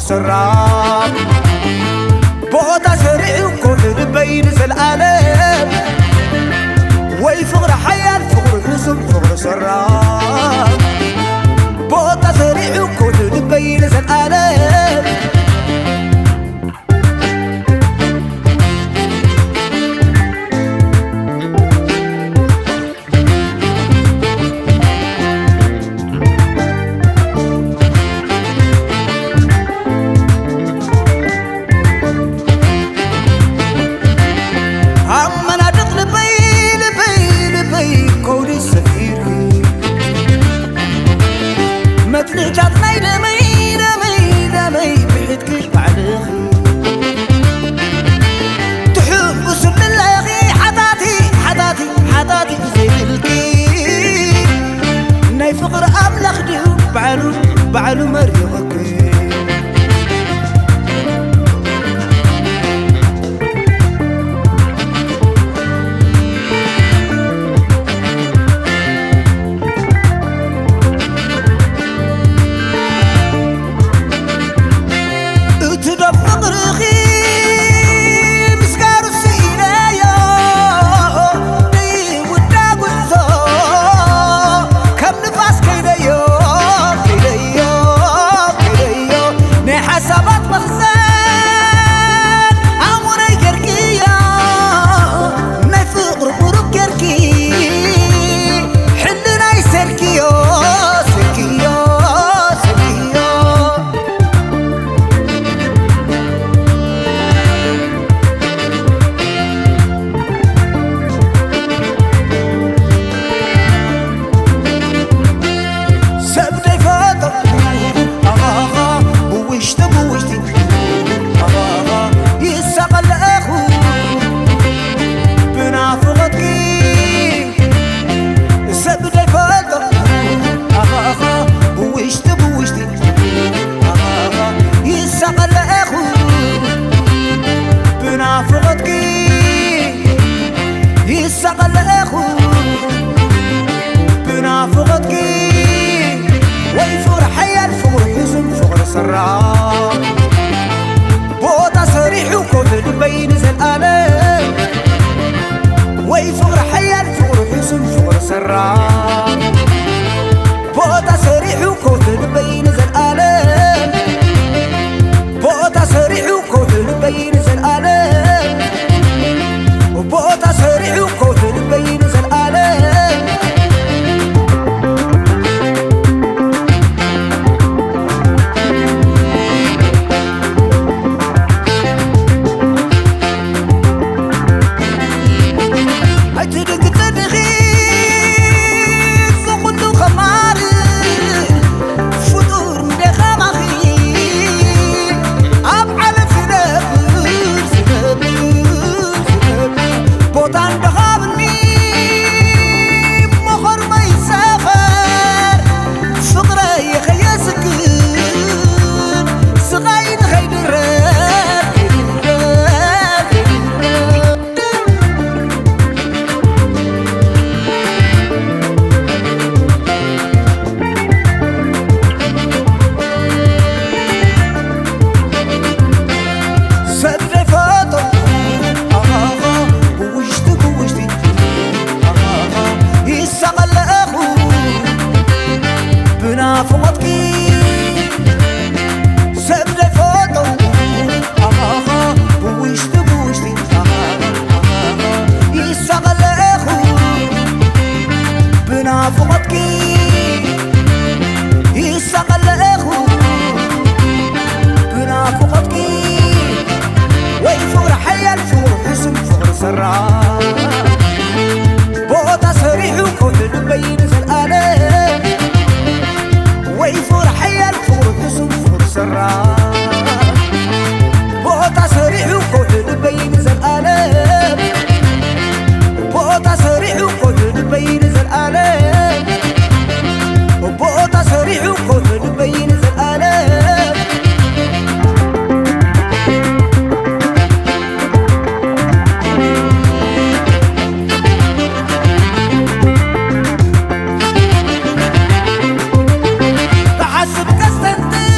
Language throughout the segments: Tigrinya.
ሰራም ቦታ ሰሪዑ ኮፍ ልበይ ንዘልኣለም ወይ ፍቕሪ ሓያል ፍቕሪ ሕሱም ፍቕሪ ሰራም ቦታ ሰሪዑ ኮፍ ልበይ ንዘልኣለም ኣመናድቕ ልበይ ልበይ ልበይ ከውዲ ሰፊርኪ መትንታት ናይ ደመይ ደመይ ደመይ ብሕትኪ ባዕልኺ ትሕጉስኒ ኣለኺ ሓታቲ ሓታቲ ሓታቲ ዘይብልኪ ናይ ፍቕሪ ኣምላኽ ድዩ ባዕሉ ባዕሉ መሪቕኪ እቲ ዶብ ፍቕርኺ ምስጋሩ ስኢነዮ ደይውዳ ጉዕዞ ከም ንፋስ ከይደዮ ከይደዮ ከይደዮ ናይ ሓሳባት መኽዘን ኣእምሮይ ጌርክዮ ናይ ፍቕሪ ቁሩብ ጌርኪ ሕልናይ ሰርክዮ ሰርክዮ ሰርክዮ ሰብ ዘይፈጠርኩ ኣኻኻ ብውሽጢ ብውሽጢ ኣኻኻ ይሳቐለኹ ብናፍቖትኪ ሰብ ዘይፈጠርኩ ኣኻኻ ብውሽጢ ብውሽጢ ኣኻኻ ይሳቐለኹ ብናፍቖትኪ ይሳቐለኹ ብናፍቖትኪ ወይ ፍቕሪ ሓያል ፍቕሪ ሕሱም ፍቕሪ ሰራም ቦታ ሰሪሑ ኮፍ ልበይ ንዘልኣለም ወይ ፍቕሪ ሓያል ፍቕሪ ሕሱም ፍቕሪ ሰራም ቦታ ሰሪሑ ኮፍ ልበይ ንዘልኣለም ቦታ ሰሪሑ ኮፍ ልበይ ንዘልኣለም ቦታ ሰሪሑ ኮፍ ልበይ ንዘልኣለም ኣይትደንግጽ ዲኺ ዝኹሉ ከማሪ ፍጡር እንደ ኸማኺ ኣብ ዓለም ዝነብር ዝነብር ዝነብር ቦታ እንደኻብኒ መኾርመይ ሰፈር ፍቕረይ ኸየስክር ስቓይ ንኸይድረብ ሰብ ዘይፈቶ ኣኻኻ ብውሽጢ ብውሽጢ ኣኻኻ ይሳቐለኹ ብናፍቖትኪ ሰብ ዘይፈቶ ኣኻኻ ብውሽጢ ብውሽጢ ኣኻኻ ይሳቐለኹ ብናፍቖትኪ ይሳቐለኹ ብናፍቖትኪ ወይ ፍቕሪ ሓያል ፍቕሪ ሕሱም ፍቕሪ ሰራ ቦታ ሰሪሑ ኮፍ ልበይ ንዘልኣለም ወይ ፍቕሪ ሓያል ፍቕሪ ሕሱም ፍቕሪ ሰራ ቦታ ሰሪሑ ኮፍ ልበይ ንዘልኣለም ቦታ ሰሪሑ ኮፍ ልበይ ንዘልኣለም ቦታ ሰሪሑ ኮፍ ልበይ ንዘልኣለም ክሓስብ ከስተንትን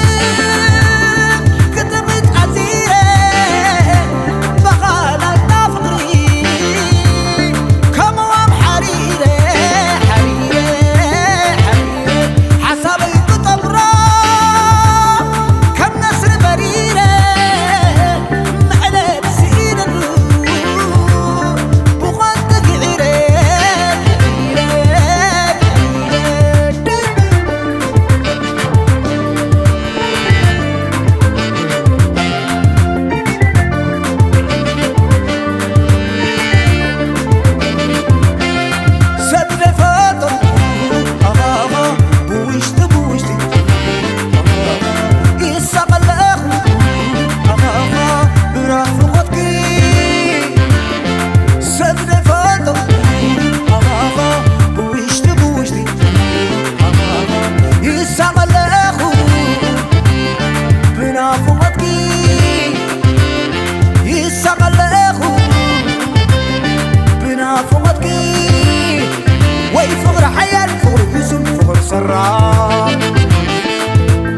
ሰራ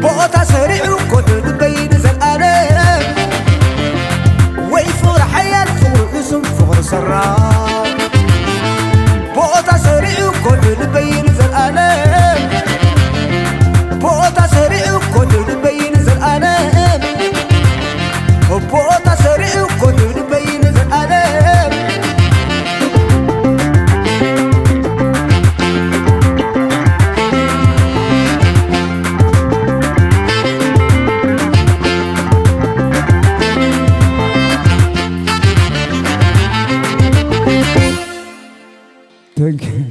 ቦታ ሰሪዑ ኮዱ ልበይ ንዘልኣለም ወይ ፍቕሪ ሓያል ፍቕሪ ሕሱም ፍቕሪ ሰራ ቦታ ሰሪዑ ኮዱ ልበይ ንዘልኣለም ቦታ ሰሪዑ ኮዱ ልበይ ንዘልኣለም ቦታ ሰሪዑ ኮዱ ልበይ ንዘልኣለም Thank you.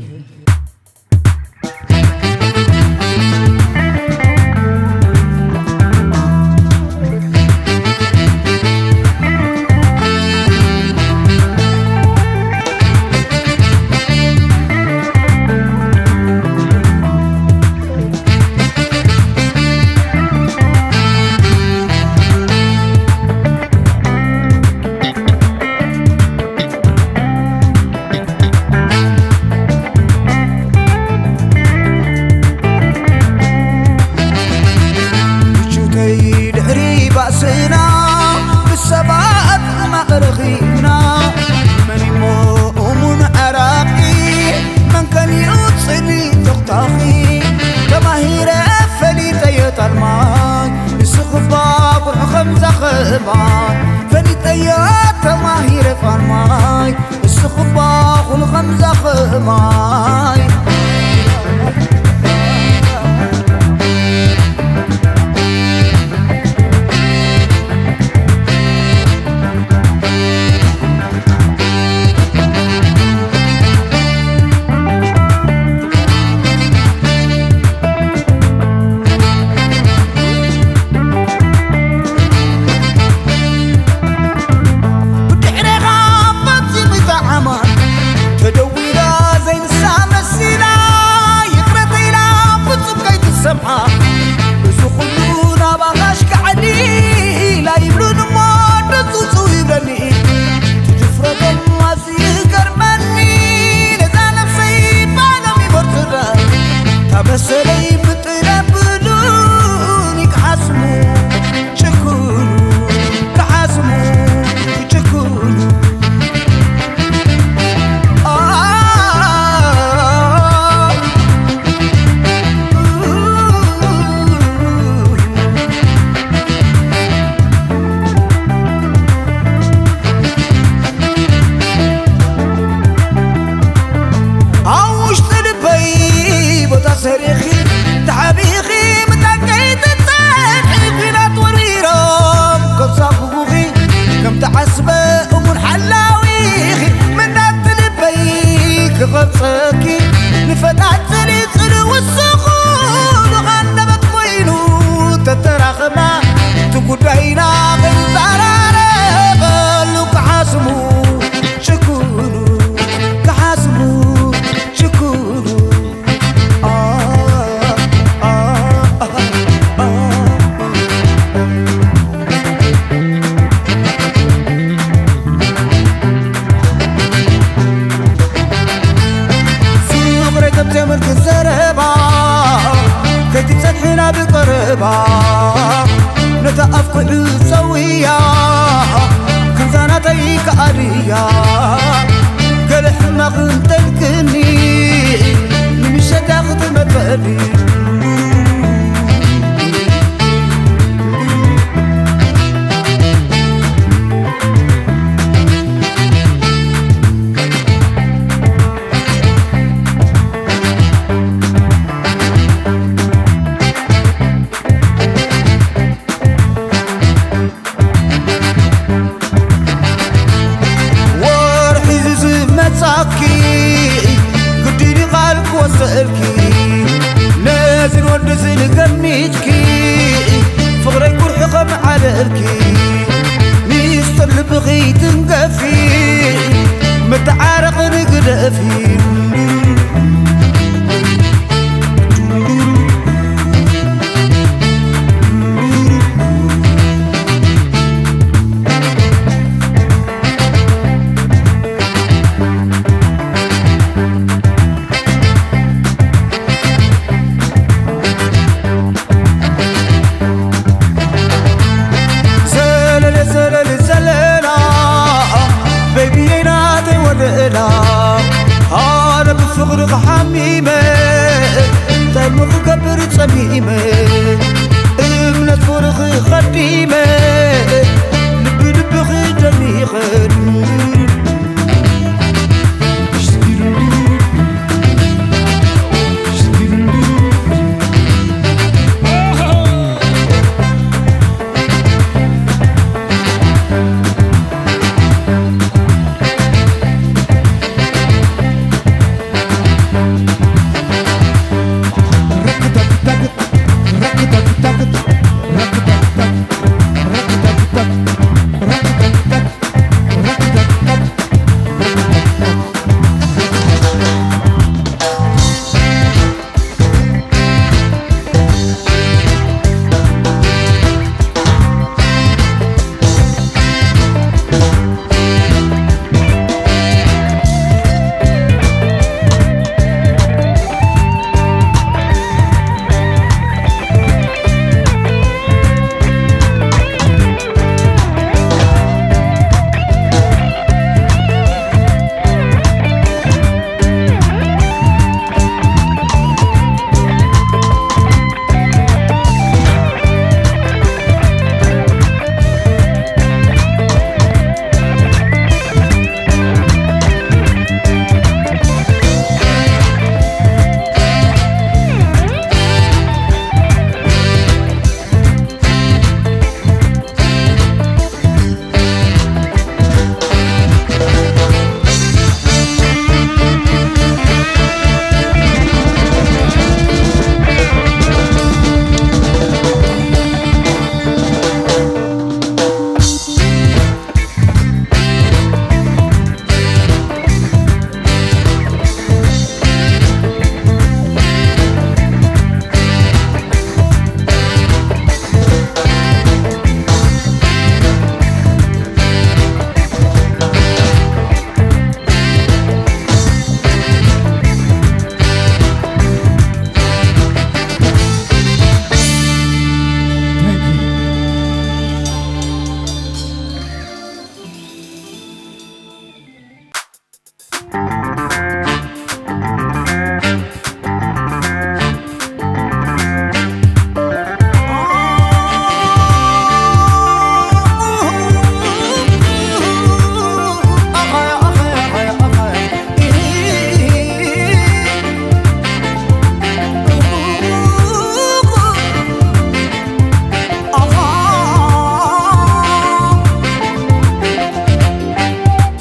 ምቹተይ ድሕሪ ባእስና ብሰባት ማእረኺና መን እሞ እሙን ዓራቂ መን ከኒኡ ጽኒ ተኽታኺ ተማሂረ ፈሊጠዮ ጣልማይ ንስኽባ ቁርሑ ከምዛ ኸማይ ፈሊጠዮ ተማሂረ ጣልማይ ንስኽባ ኩሉ ከምዛ ኸማይ ብድሕሬኻ ፈጺሙ ይጠዓማ ተደዊላ ዘይንሳ መሲላ ይቕረተ ኢላ ፍጹም ከይትሰምዓ እዚ ኩሉ ናባኻ ኣሽካዕሊ ኢላ ይብሉን እሞ ደጹጹ ይብለኒ ትድፍረቶም ኣዝዩ ይገርመኒ ነዛ ነፍሰይ ባሎም ይመርጹዳ ታመሰለይ ምጥረ ብሉኒ ክሓስሙ ጭኩኑ ክሓስሙ ጭኩኑ ኣብ ውሽጢ ልበይ ቦታ ሰሪኺ ተሓቢኺ ምታን ከይትጸንሒ ኲናት ወሪሮም ከብሳኹኺ ከም ተዓስበ እሙን ሓላዊኺ ምናት ልበይ ክቐብጸኪ ንፈጣን ጽሊ ጽሊ ውስኹ ሉቓ ኣንደበት ኮይኑ ተተራኸብና እቲ ጉዳይና ክንዘራረበሉ ክሓስሙ ጭኩኑ ክሓስሙ ጭኩኑ ፍቕረይ ከም ዘመልክት ዘረባ ከይትጸንሕና ብቐረባ ነታ ኣፍኩዑ ሰውያ ክንዛናተይ ከኣድያ ገለ ሕማቕ እንተልክኒ ንምሸታ ክትመጸኒ ወርሒ ዝመጻኪ ግድን ቃል ክወስደልኪ ነዝን ወድዝን ገሚትኪ ፍቕረይ ቁርሑ ከም ዓለልኪ ሚስጥር ልብኺ ትንገፊ መተዓረቕ ንግደፊ ፍቕርኺ ሓሚመ፣ እንታይ እሞ ክገብር ጸሚመ፣ እምነት ፍቕርኺ ኸዲመ፣ ልቢ ልብኺ ደሚቐ።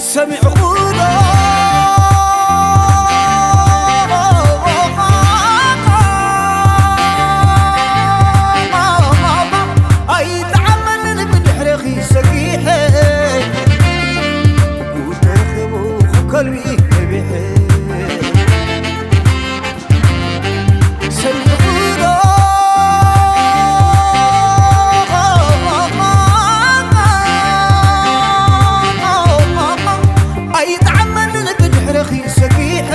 ሰሚዕኹ ዶ? ኣይጠዓመንን ብድሕረኺ ሰጊሐ፣ ጉድ ተረኺቡ ከልቢ ነቢሐ። ሰሚዕኹ ዶ? ኣይጠዓመንን ብድሕረኺ ሰጊሐ፣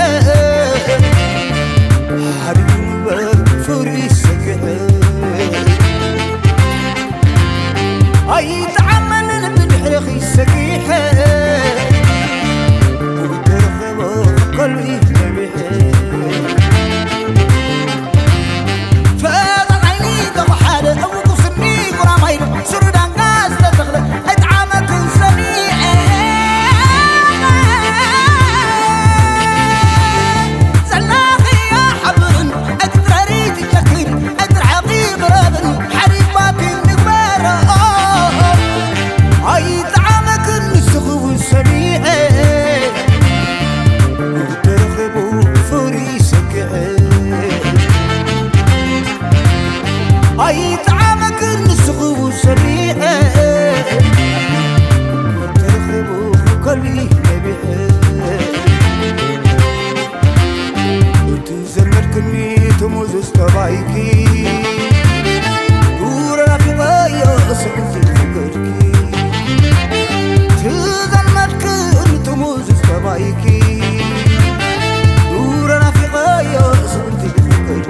ሓዲጉ ንበር ፍቕሪ ሰጊሐ። ኣይጠዓመንን ብድሕረኺ ሰጊሐ፣ ብድሕረኺ ከልቢ ነቢሐ። ፈጣን ዓይኒ ተጓሓደ፣ እውቁ ስኒ ጉራማይለ፣ ሱሩ ዳንጋ ዝተተኽለ፣ ኣይጠዓመክን ሰሚዐ። ዘላኽያ ሓብርን፣ እትረሪ ትጨክን፣ እትርሓቒ ብረብን፣ ሓሪባኪ ንግበሮ። ኣይጠዓመክን ንስኺ እውን ሰሚዐ። ተረኺቡ ፍቕሪ ሰኪዐ። ኣይጠዓመክን ንስኺ እውን ሰሚዐ። ተረኺቡ ከልቢ ነቢዐ። እቲ ዘልመድክኒ ትሙዝ ዝተባይኪ፣ ዱረ ናፊቐዮ ስእንቲ ፍቅርኪ። እቲ ዘልመድክኒ ትሙዝ ዝተባይኪ፣ ዱረ ናፊቐዮ ስእንቲ ፍቅርኪ።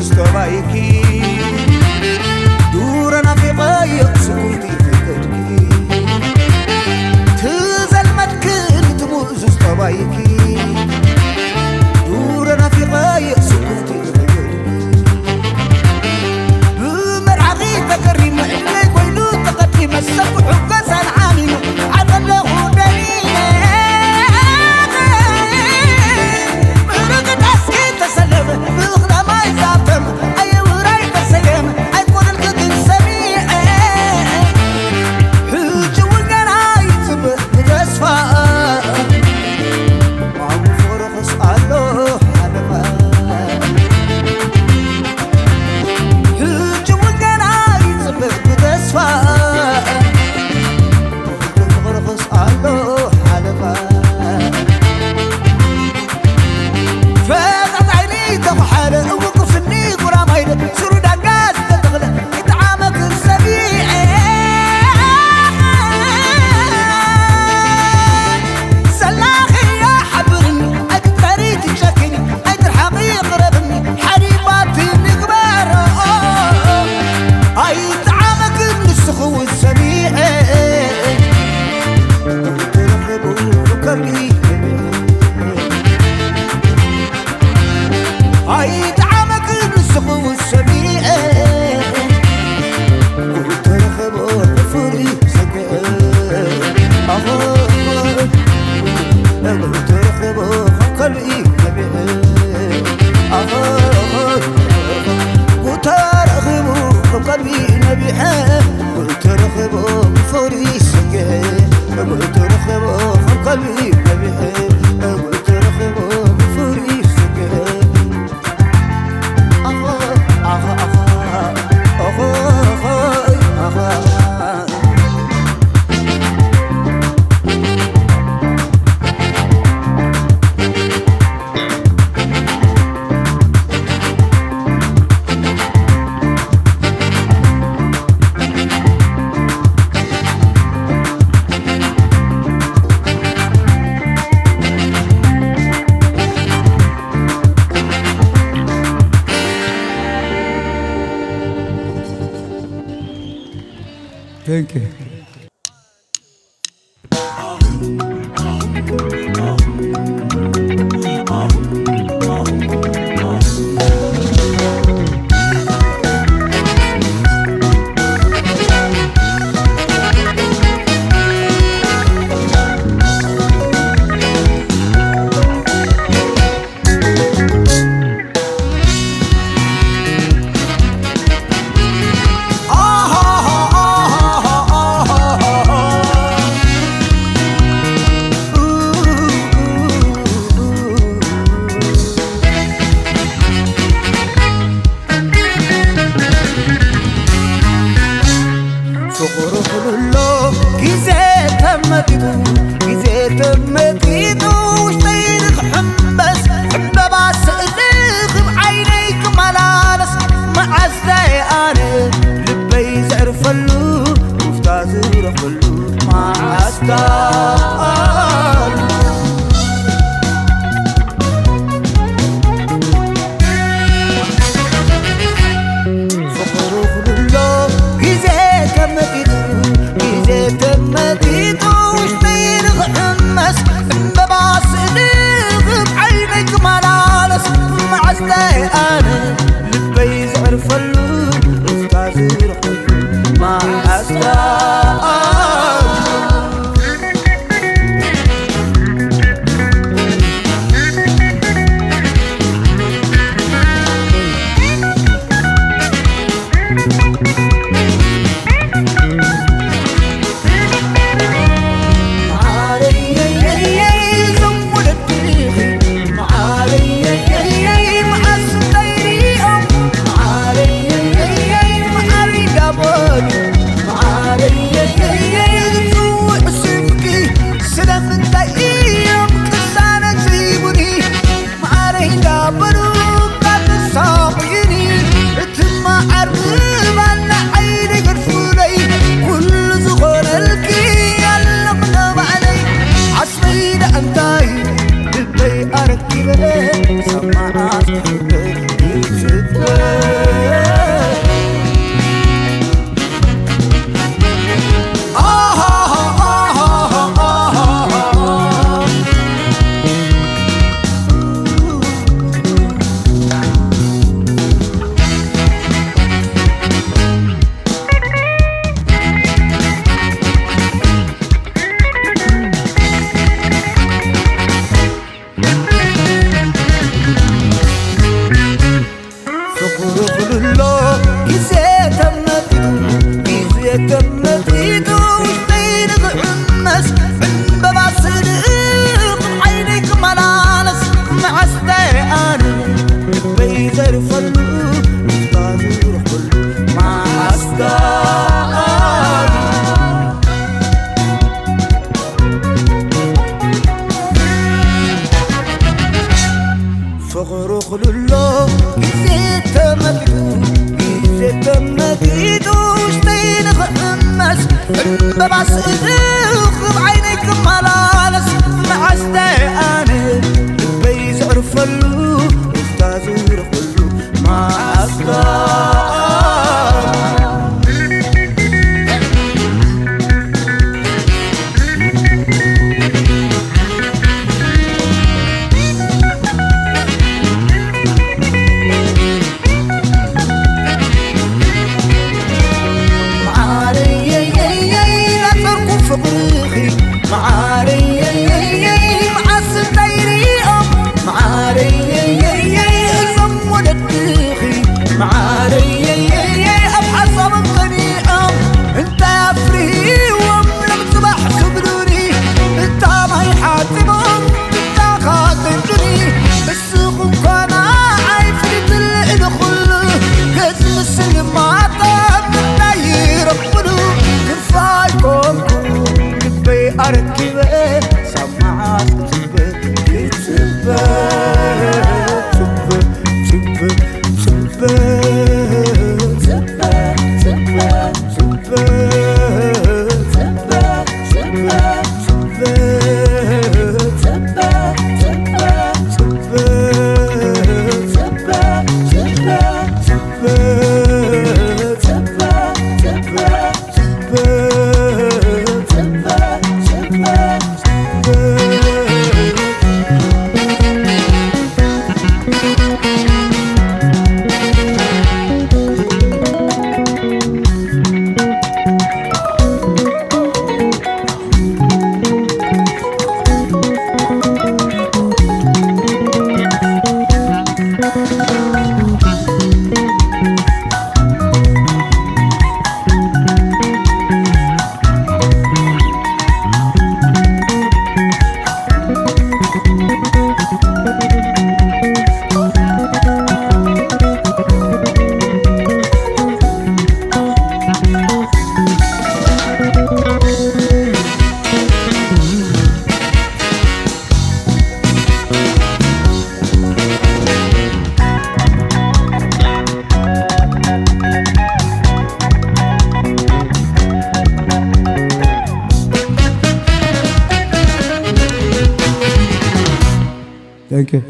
ዝጠባይኪ ዱረ ናፊቐዮ ስኩይቲ ፍቅርኪ ትዘልመድክን ትሙእ ዝጠባይኪ ዱረ ናፊቐዮ ስኩይቲ ፍቅርኪ ብመርዓኺ ተገሪመ እድለይ ኮይኑ ተቐዲመ ሰብ ሕገ ሰንዓኒ ዓደለኹ ደሊለ ምርግዳስኪ ተሰለመ ብኽዳማይ ዛብተም ኣየውራይ ተሰየም ኣይኮነልክ ግን ሰሚዐ ሕጂ እውን ገና ይፅበ ብተስፋ ማሙ ፍቕርኽስ ኣሎ ሓለፋ ሕጂ እውን ገና ይፅበ ብተስፋ ፍቕርኽስ ኣሎ ሓለፋ ፈቓድ ዓይኒ ተኹሓለ እውቅፍኒ ጉራማይለ ሱሩ ዳጋ ዝተተኽለ ይጠዓመክን ሰሚዐ ሰላኺያ ሓብርኒ ኣይትጥረሪ ትጨክኒ ኣይትርሓቒ ይቕረብኒ ሓዲባቲ ንግበሮ ኣይጠዓመክን ንስኺ እውን ሰሚዐ ትረኽቡ ከልቢ ኣይጠዓመክን ንስኺ እውን ሰሚዐ ተረኸቦ ፍሪ ሰግዐ ኣኾ ተረኸቦ ከልቢ ነቢዐ ኣኾ ተረኸቦ ከልቢ ነቢዐ ተረኸቦ ፍሪ ሰግዐ ተረኸቦ ከልቢ ነቢዐ ተረኸቦ ፍሪ ሰግዐ Thank you. ፍቕሩ ኩልሎ ግዜ ተመጢጡ ግዜ ተመጢጡ ውሽጠይ ንኽሕመስ ዕምበባ ስእሊ ክብ ዓይነይ ክመላለስ መዓስታይ ኣነ ልበይ ዘዕርፈሉ ሙፍታ ዝረኽበሉ መዓስታ ኣሉ ፍቕሩ ኩልሎ ግዜ ተመጢጡ ግዜ ተመጢጡ ውሽጠይ ንኽሕመስ ዕምበባ ስእሊ ክብ ዓይነይ ክመላለስ መዓስታይ ኣነ ልበይ ዘዕርፈሉ እፍታ ዝረኽበሉ መዓስታ ኣሉ ይዘርፈሉ፣ ንፍታ ዝረኽበሉ መዓስከር። ፍቕሩ ክልሎ ግዜ ተመጢጡ፣ ግዜ ተመጢጡ ውሽጠይ ንኽሕመስ፣ ዕምበባ ስእሊ ክብ ዓይነይ ክመላለስ፣ መዓስ ደኣ ኣነ ልበይ ዘዕርፈሉ፣ ንፍታ ዝረኽበሉ መዓስከር። መዓረየየየይ ናጸርኩ ፍቕርኺ፣ መዓረየየየይ መዓስ እንታይ ሪኦም፣ መዓረየየየይ እዞም ወለድኺ፣ መዓረየየየይ ኣብ ሓሳቦም ቀኒኦም፣ እንታይ ኣፍርሂዎም ሎም ጽባሕ ክብሉኒ፣ እታ ማይ ሓጺቦም እታ ኻጥንዱኒ። ንስኹም ኮና ዓይፍልትል ንኹሉ ገጽ ምስልማቶም እንታይ ይረኽብሉ? ክፋል ኮንኩ ልበይ ኣረኪበ ሳብ መዓስ ክጽበ፣ ክጽበ፣ ጽበ፣ ጽበ፣ ጽበ፣ ጽበ፣ ጽበ። Thank you.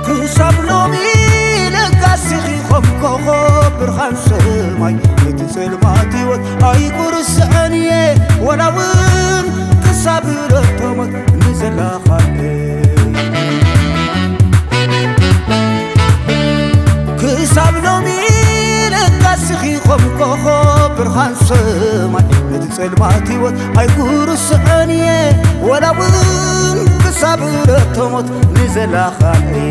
ክሳብ ሎሚ ለጋሲኺ ኸም ኮኾብ ብርሃን ሰማይ፣ ነቲ ጸልማት ህይወት ኣይኩርስዐን እየ፣ ወላ እውን ክሳብ ዕለተ ሞት ንዘላኻለይ። ክሳብ ሎሚ ለጋሲኺ ኸም ኮኾብ ብርሃን ሰማይ፣ ነቲ ጸልማት ህይወት ኣይኩርስዐን እየ፣ ወላ እውን ክሳብ ዕለተ ሞት ንዘላኻለይ።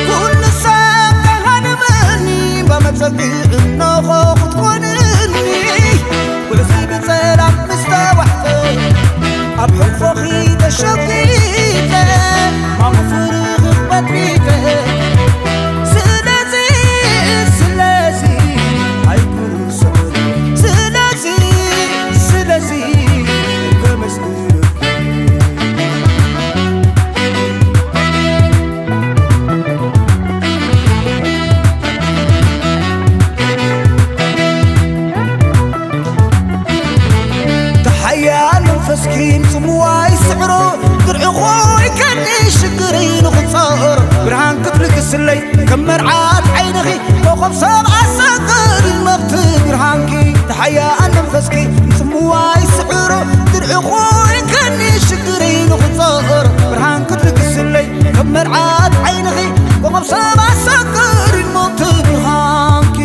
ኩሉ ሰብ ከሃድመኒ፣ በመጸጊ እነሆ ክትኮንኒ። ኩሉ ሰብ ብጸላም ምስ ተዋሕጠ፣ ኣብ ሕልፎኺ ተሸኪመ፣ ኪም ጽምዋ ይስዕሮ ድርዒ ኮይከኒ ሽግሪ ንኽጸር ብርሃን ክትልግስለይ ከም መርዓት ዓይንኺ ኮኸብ ሰብ ኣሰግድ መኽቲ ብርሃንኪ ተሓያ ኣነፈስኪ ጽምዋ ይስዕሮ ድርዒ ኮይከኒ ሽግሪ ንኽጸር ብርሃን ክትልግስለይ ከም መርዓት ዓይንኺ ኮኸብ ሰብ ኣሰግድ መኽቲ ብርሃንኪ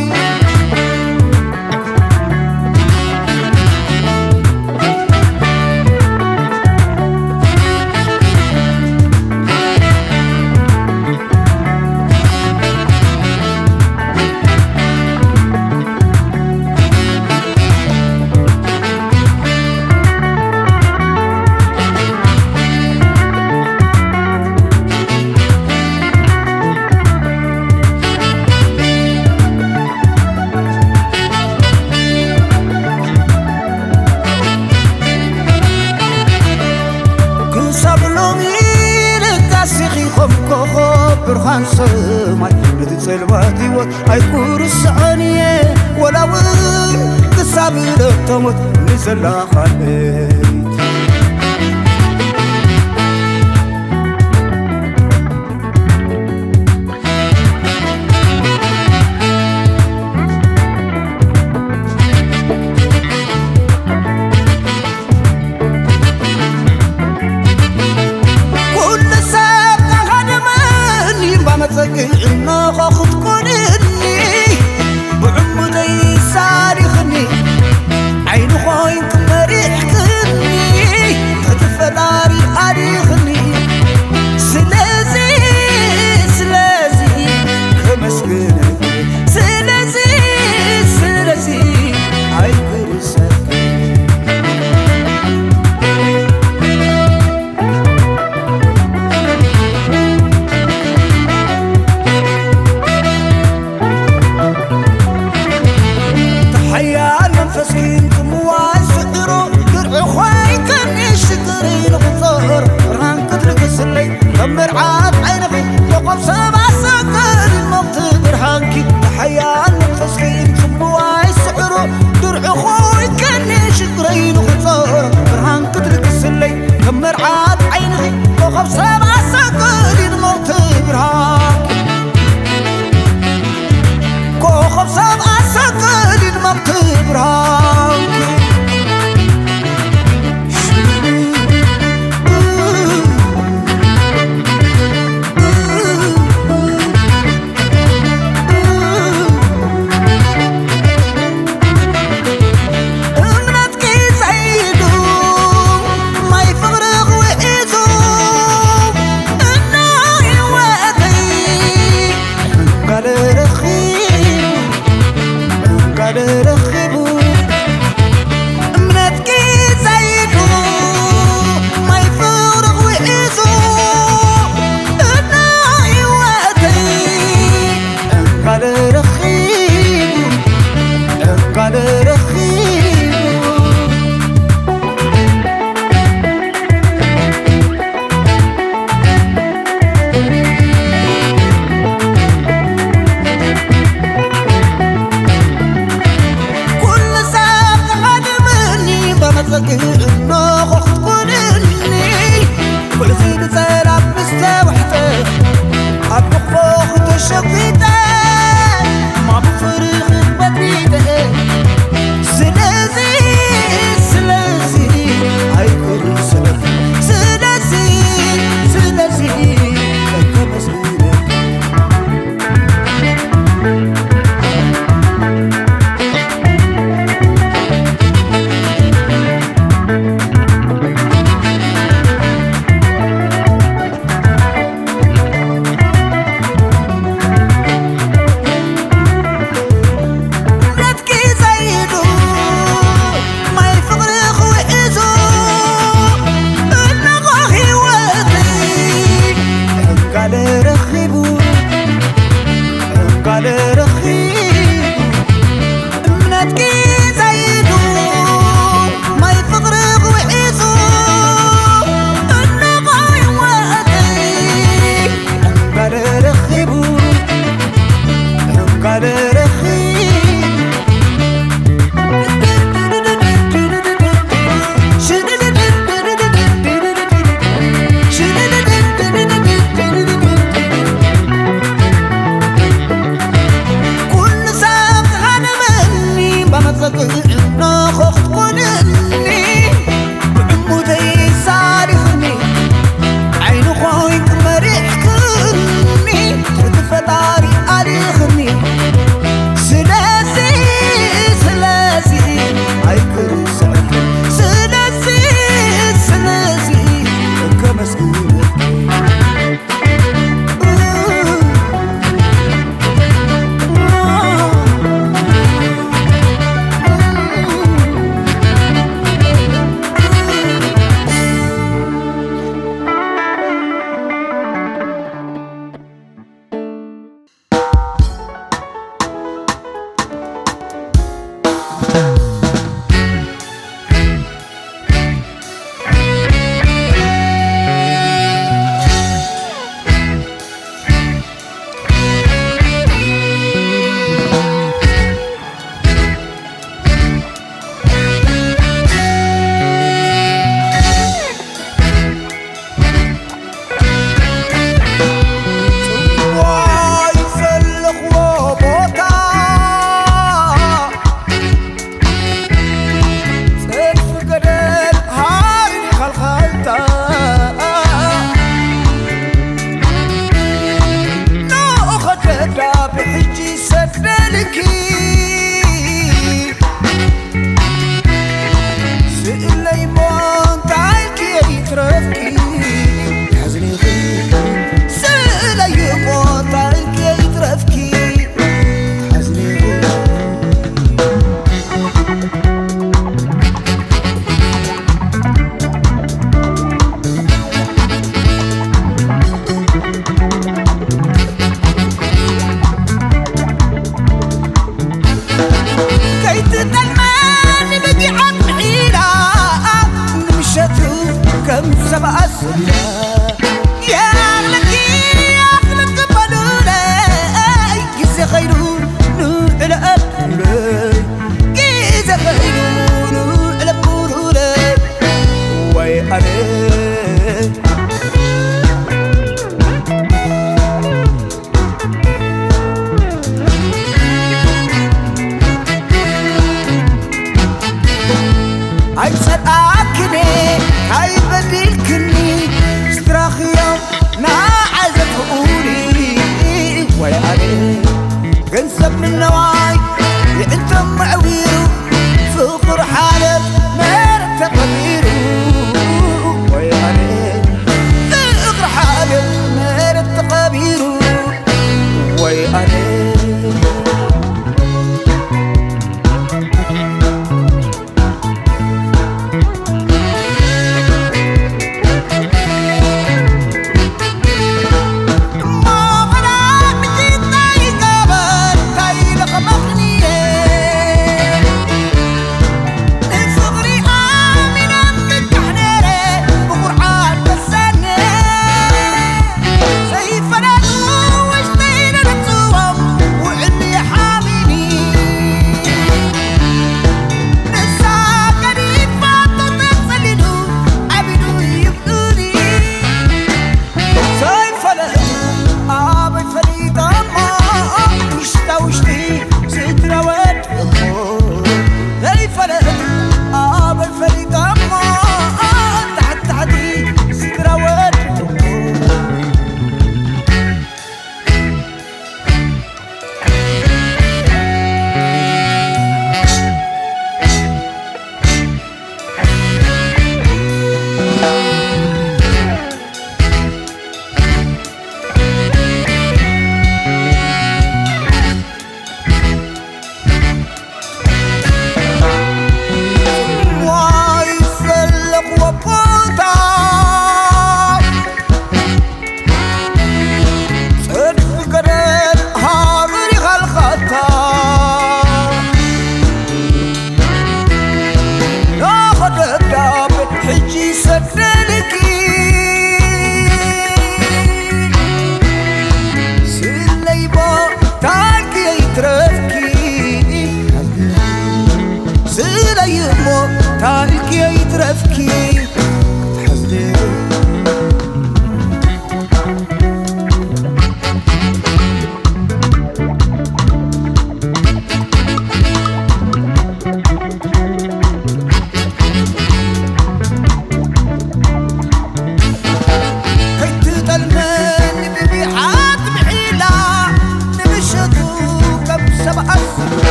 ክሳብ ሎሚ ለጋሲኺ ኸም ኮኸብ ብርሃን ሰማይ ነቲ ጸልማት ህይወት ኣይኩርስዖን እየ ወላ እውን ክሳብ ለተሞት ንዘላ ኻልእ ኩሉ ሰብ ተሃደመኒ ባመፀግዕኖ ኸኽትኮንኒ ብዕሙደይ ሳሊኽኒ ዓይኒ ኾይንክ መሪሕክኒ እቲ ፈጣሪ ኣሊኽኒ ስለዚ ስለዚ ከመስግነክ ስለዚ ስለዚ ኣይክርሰክ ሓያል መንፈስኪ ጽምዋይ ስዒሩ ድርዒ ኾይከኒ ሽግሪ ንኽጸር ብርሃን ክትልግስለይ ከም መርዓት ዓይንኺ ኮኸብ ሰብ ኣሰገሪ መቕቲ ብርሃንኪ ሓያል መንፈስኪ ጽምዋይ ስዒሩ ድርዒ ኾይከኒ ሽግረይ ንኽጸር ብርሃን ክትልግስለይ ከም መርዓት ዓይንኺ ኮኸብ ሰብ ኣሰገሪ ንመቕቲ ብርሃንኪ ኮኸብ ሰብ ኣሰገድን መኽቲ ብርሃንኪ እምነትኪ ዘይዱ ማይ ፍቕርኽ ውሒዙ እና ህይወተይ ዕንጋለ ረኺቡ ዕንጋለ ረኺቡ እምነትኪ ዘይዱ ማይ ፍቕርኽ ውሒዙ እና ህይወተይ ዕንጋለ ረኺቡ ዕንጋለ ረኺቡ ኩሉ ሰብ ዝሃድመኒ በመጸግዕ እኖኾ ክትኮንኒ ኩሉ ዝብጸላ ምስ ተባሕተ ኣብ ሕቕፎ ተሸጒጠ ማሙ ፍርኽት በጢጠ ስለዚ ስለዚ ኣይኩርሰት ስለዚ ስለዚ ከመስግነካ ጽዋይ ዘለኽዎ ቦታ ጸድፊ ገደል ሃሪ ኸልኸልታ ንእኸ ደብዳብ ሕጂ ሰደልኪ ስእለይ እሞ እንታይ ኢልኪ ይትረፍኪ ሓዝኒኺ ስእለይ እሞ እንታይ ኢልኪ ይትረፍኪ ሓዝኒኺ ከይትጠልመኒ በጊዓት ምሒላ ንምሸቱ ከም ሰብኣ ስላ የኣኽለኪ የኣኽለኪ በሉለይ ግዜ ኸይዱ ንዕለ ኣቡለይ ግዜ ኸይዱ ንዕለ ኣቡሉለይ ወይ ኣነ ኣይጸልኣክን ኣይበዲልክኒ ስድራኽዮም ንዓይ ዘፍቕሩኒ ወይ ኣነ ገንዘብ ምነዋይ ይዕንቶም መዕዊሩ ፍቕሪ ሓለፍ መረት ተቐቢሩ ወይ ኣነ ፍቕሪ ሓለፍ መረት ተቐቢሩ ወይ ኣነ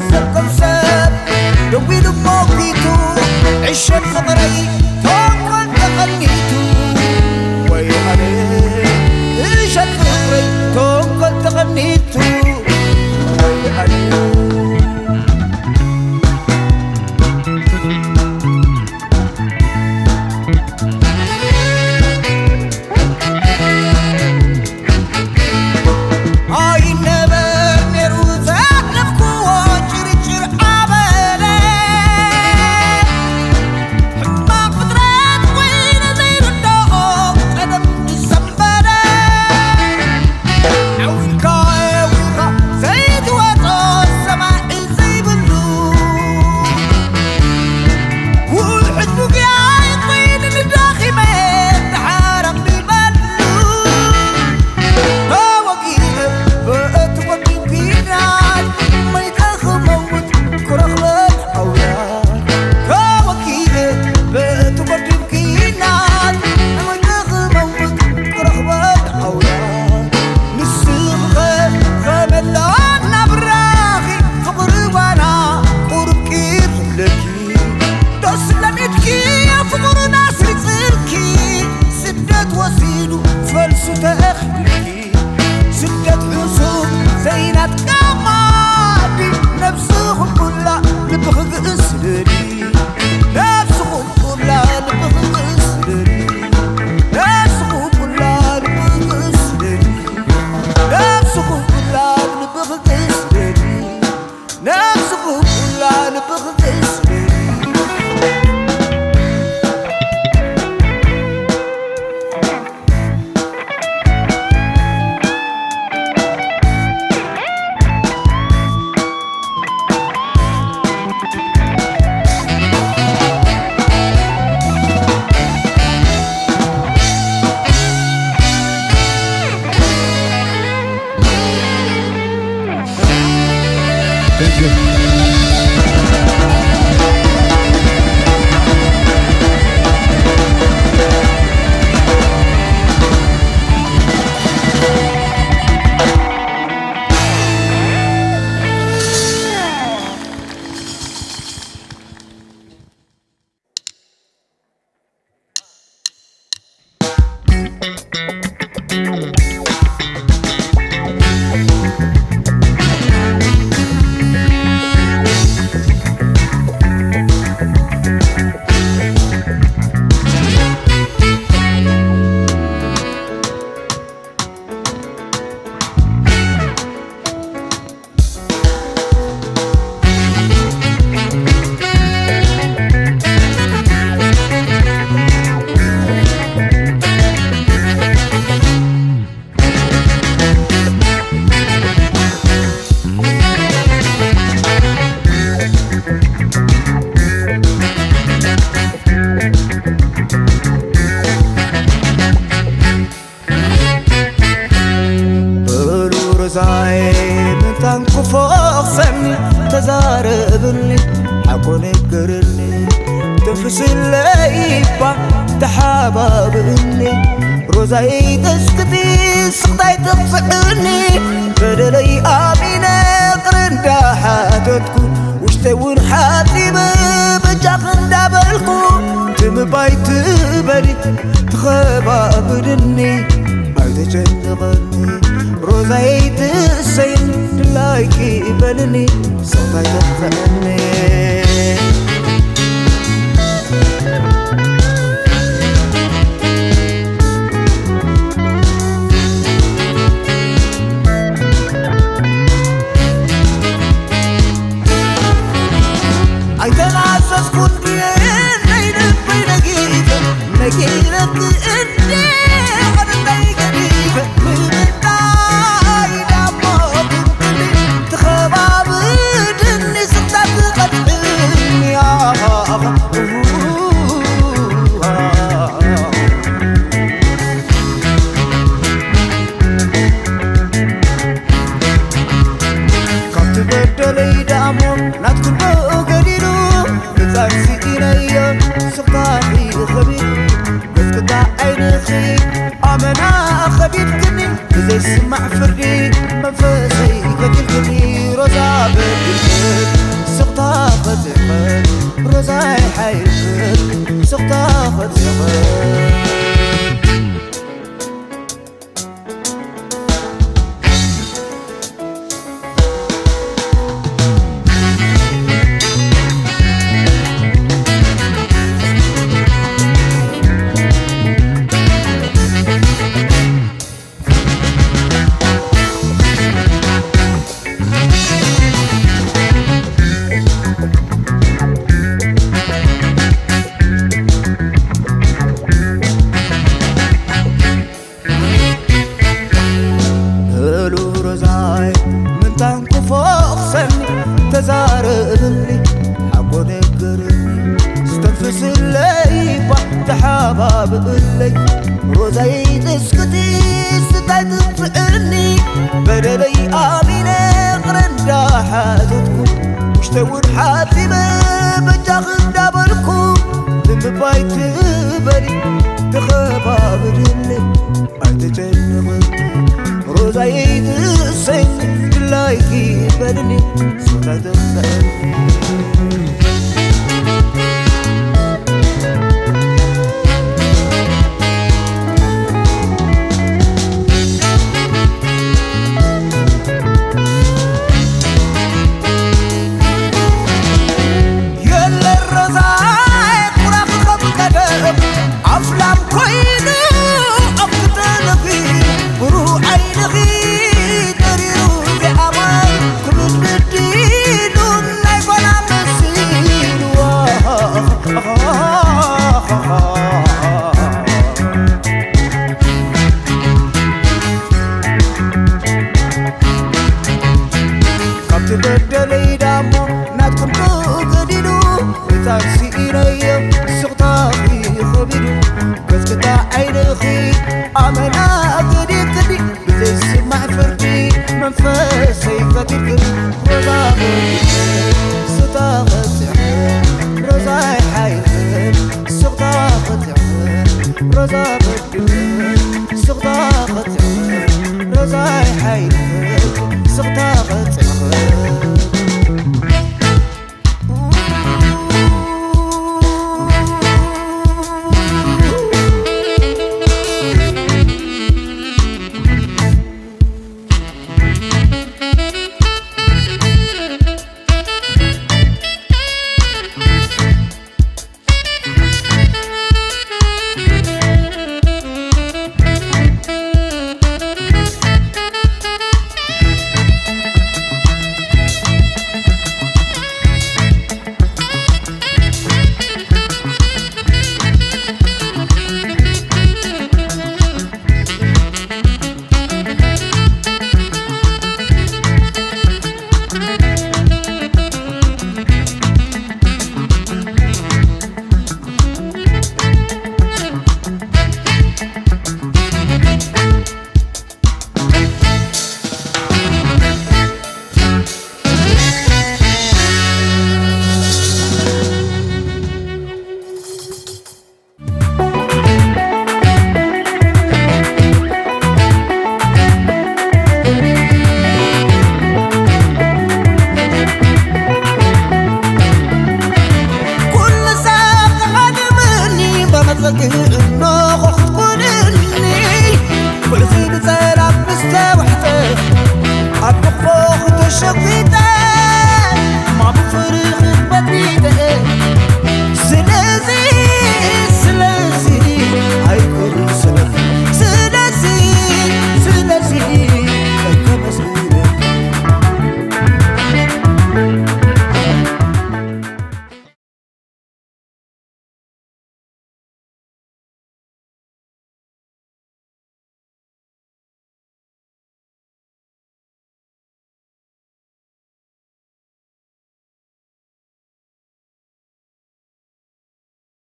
ሰብ ከም ሰብ ደው ኢሉ ሞጊቱ፣ ዕሸል ፍቕረይ ተንኮል ተቐኒቱ። ወይ ኣነ ዕሸል ፍቕረይ ተንኮል ተቐኒቱ። ወይ ኣነ ኣይነበር ነይሩ ዘሕለፍክዎ ጭርጭር ኣበለ። ሕማቕ ፍጥረት ኮይነ ዘይርድኦ ቀደም ዝሰንበደ። ዓው ኢልካ ዓው ኢልካ ዘይትወጾ ሰማዒ ዘይብሉ። ውሕድ ውግያይ ኮይኑ ንዳኺመ ተሓረቕ ይበሉ። ተወጊአ ብእቲ ወዲ ቢናት መይተ ክመውት ክረኽበ ኣውያት። ተወጊአ ብእቲ ወዲ ቢናት መይተ ክመውት ክረኽበ ኣውያት። ንስኺ ኸመላ ናብራኺ ፍቕሪ ዋና ቁሩብ ቂር ዝብለኪ። ዶስ ለሚድኪ ፍቕርና ስሪጽልኪ፣ ስደት ወሲዱ ፈልሱ ተኣኺልኪ። ስደት ሕሱም ዘይናትካ ማዲ፣ ነብስኹም ኩላ ልብኺ ግእስ ስደዲ። ነብስኹም ኩላ ልብኺ ግእስ ስደዲ። ነብስኹም ኩላ ልብኺ ግእስ ስደዲ። ነብስኹም ኩላ ልብኺ ግእስ ስደዲ። ነብስኹም ኩላ ልብኺ ግእስ ስደዲ። Thank you. በሉ ሮዛይ ምንታን ክፎኽሰኒ ተዛረብኒ ሓቆ ነገርኒ ተፍስለይ እባ ተሓባብእኒ ሮዛይ ተስክቲ ስኽታይ ተቕፅዕኒ በደለይ ኣሚነ ቅር እንዳሓተትኩ ውሽጠይ እውን ሓፂበ በጃኽ እንዳበልኩ ትምባይ ትበሊ ትኸባብድኒ ኣይተጨንቐኒ ሮዛይ ትሰይን ድላይኪ በልኒ ሰውታይ ተጥፈአኒ ኣይተናዘዝኩን ብየነይ ልበይ ነጊፈ ነጊረኪ እንዴ ሓበታይ ገዲፈ ንምንታይ ዳሞ ትንክኒ ትኸባብድኒ ስቕታ ትቐጥዕኒ ኣኻ ካብቲ በደለይ ደኣሞ ናትኩ ዶ ገዲሉ ህፃን ስኢነዮ ስቕታኺ ኸቢዱ ገፅታ ዓይንኺ ኣመና ኸቢድክኒ ብዘይስማዕ ፍርዲ መንፈሰይ ገዲልክኒ ሮዛ በዲልክኒ ቐጺዕኽን ሮዛይ ሓይልኽን ስቕታ ቐጺዕኽን። እሉ ሮዛይ ምንታን ክፎኽሰኒ ተዛረብኒ ሓጎ ነገርኒ ስተንፍስለይ ባ ተሓባብእለይ ሮዛይ ጥስክቲ ስታይ ትንፍዕኒ በደለይ ኣሚነ ቕረ እንዳሓተትኩ ውሽተይ እውን ሓጺበ በጃኽ እንዳበልኩ ንምባይ ትበሊ ተኸባብድለይ ኣይትጨንቕኒ ሮዛየይ ትሰኝ ድላይኪ በልኒ ስቕታ ትኽሰኒ። የለ ሮዛይ ኩራኺ ከም ቀደም ኣፍላም ኮይኑ ኣብ ክተንኺ ብሩህ ዓይንኺ ተሪሩ ዚኣማን ክብድድ ኢሉ ናይ ጓና መሲልዋ ካብቲ በደለይ ዳሞ ናትኩም ተገዲዱ ርጻን ስኢነዮ ስቕታኺ ኸቢዱ ገጽግታ ዓይንኺ ኣመና ገዲክኒ ብዘይስማዕ ፍርዲ መንፈሰይ ፈቲልክን ሮዛ በዲልክን ስቕታ ቐጺዕክን ሮዛይ ሓይልክን ስቕታ ቐጺዕክን ሮዛ በዲልክን ስቕታ ቐጺዕክን ሮዛይ ሓይልክን ስቕታ ቐጺዕክን